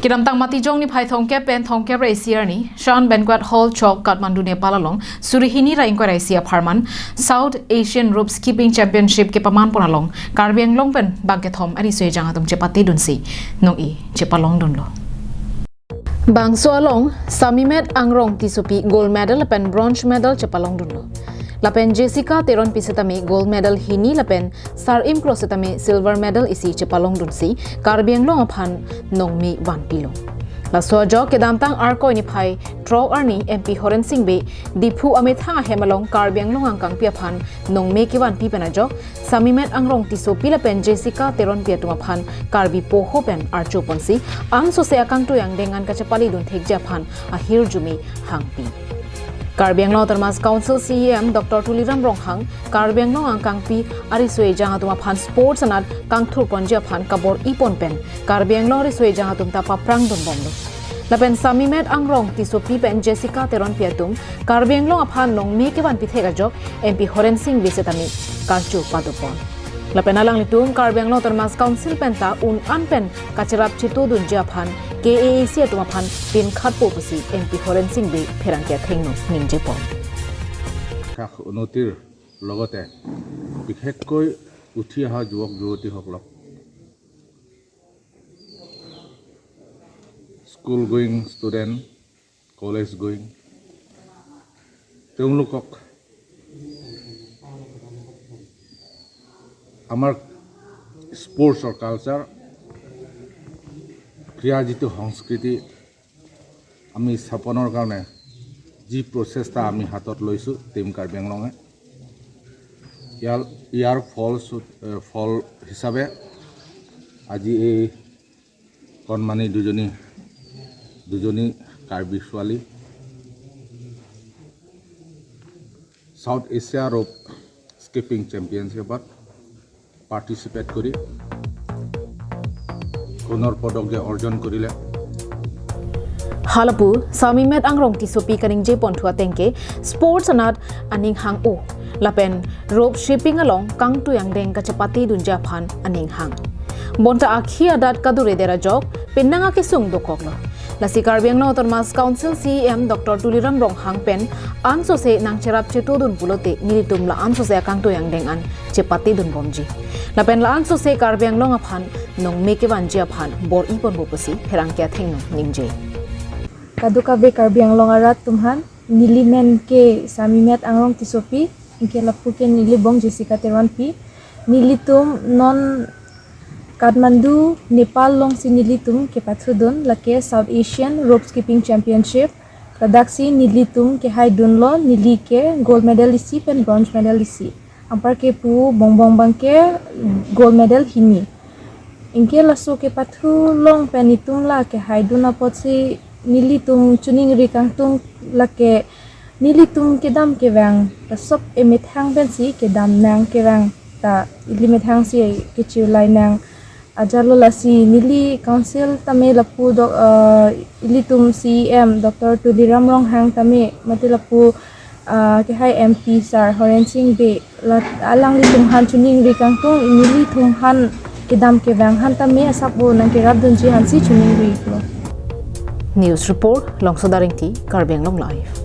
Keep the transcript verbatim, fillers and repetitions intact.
Kedamtang Matijong niphai thomkep pen thomkep ra isi arni, Shan Banquet Hall Chowk, Kathmandu, Nepal along, suri hini ra ingkoi ra isi apharman, South Asian Rope Skipping Championship kepaman pon along, Karbi Anglong pen bangkethom ariso ejang atum chepatedunsi, nong-i chepalongdunlo. Bangso along, Samimet Angrong Tissopi gold medal lapen bronze medal chepalongdunlo. Lapen Jessica Teronpi setame gold medal hini lapen Sar-im Kro setame silver medal isi chepalongdunsi Karbi Anglong aphan nongme vanpilo. Laso ajok kedamtang Arkoi niphai throk arni M P Horen Sing Bey Diphu amethang ahem along Karbi Anglong angkangpi aphan nongme kevanpi pen ajok Samimet Angrong Tissopi lapen Jessica Teronpi atum aphan Karbi poho pen archo ponsi ansose akangtui angdeng an kachepalidun thekji aphan ahirjume hangpi. Karbi Anglong Autonomous Council C E M Doctor Tuliram Ronghang, Karbi Anglong angkangpi ariso ejang atum aphan sports anat kangthur ponji aphan kabor-i pon pen Karbi Anglong ariso ejang atum ta paprangdun bomlo. Lapen Samimet Angrong Tissopi pen Jessica Teronpi atum Karbi Anglong aphan nongme kevanpi thek ajok M P Horen Sing Bey setame karcho padopon. Lapen alanglitum Karbi Anglong Autonomous Council pen ta un-an pen kacherap chetodunji aphan K A A C atum aphan pinkhatpo pusi M P Horen Sing Bey pherangke athengno ningjepon. শিক্ষা উন্নতিৰ লগতে বিশেষকৈ উঠি অহা যুৱক যুৱতীসকলক, school going student, college going, তেওঁলোকক আমাৰ স্পৰ্টছৰ কালচাৰ, ক্ৰীড়া যিটো সংস্কৃতি আমি স্থাপনৰ কাৰণে যি প্ৰচেষ্টা আমি হাতত লৈছোঁ টিম কাৰ্বি আংলঙে, ইয়াৰ, ইয়াৰ ফল, ফল হিচাপে আজি এই কণমানি দুজনী, দুজনী কাৰ্বি ছোৱালী ছাউথ এছিয়া ৰোপ স্কিপিং চেম্পিয়নশ্বিপত পাৰ্টিচিপেট কৰি সোণৰ পদক যে অৰ্জন কৰিলে। Halapu, Samimet Angrong Tissopi kaningje ponthu atengke, sports anat aning hang-o. Lapen rope skipping along kangtui angdeng kachepatedunji aphan aning hang. Bonta akhi adat kadure dera jok, penang akesung dokoklo. Lasi Karbi Anglong Autonomous Council C E M Doctor Tuliram Ronghang pen ansose nangcherap chetodun pulote nelitum la ansose akangtui angdeng an chepatedun bomji. Lapen la ansose Karbi Anglong aphan nongme kevanji aphan bor-i ponpo pusi pherangke athengno ningje. Kadokave Karbi Anglong arat atum aphan, neli men ke Samimet Angrong Tissopi, anke lapu ke neli bong Jessica Teronpi. Nelitum non Kathmandu, Nepal alongsi nelitum kepathudun, lake South Asian Rope Skipping Championship. Ladaksi nelitum kehaidunlo, neli ke gold medal isi pen bronze medal isi. Anparke pu bongbong abangke gold medal hini. Anke laso kepathu along pen itum la kehaidun apotsi nelitum choningri kangtung, lake nelitum kedam kevang ta sop emethang pensi kedam nang kevang ta ili methangsi kechiulai nang. Ajalo lasi neli council tame lapu dok, eh, ilitum C E M Doctor Tuliram Ronghang tame mate lapu, eh, kehai M P sir Horen Sing Bey la alanglitum aphan choningri kangtung, nelitum aphan kedam kevang aphan tame asap-o nangkerapdunji aphansi choningri lo. News report, Longsoda Rengti, Karbi Anglong Live.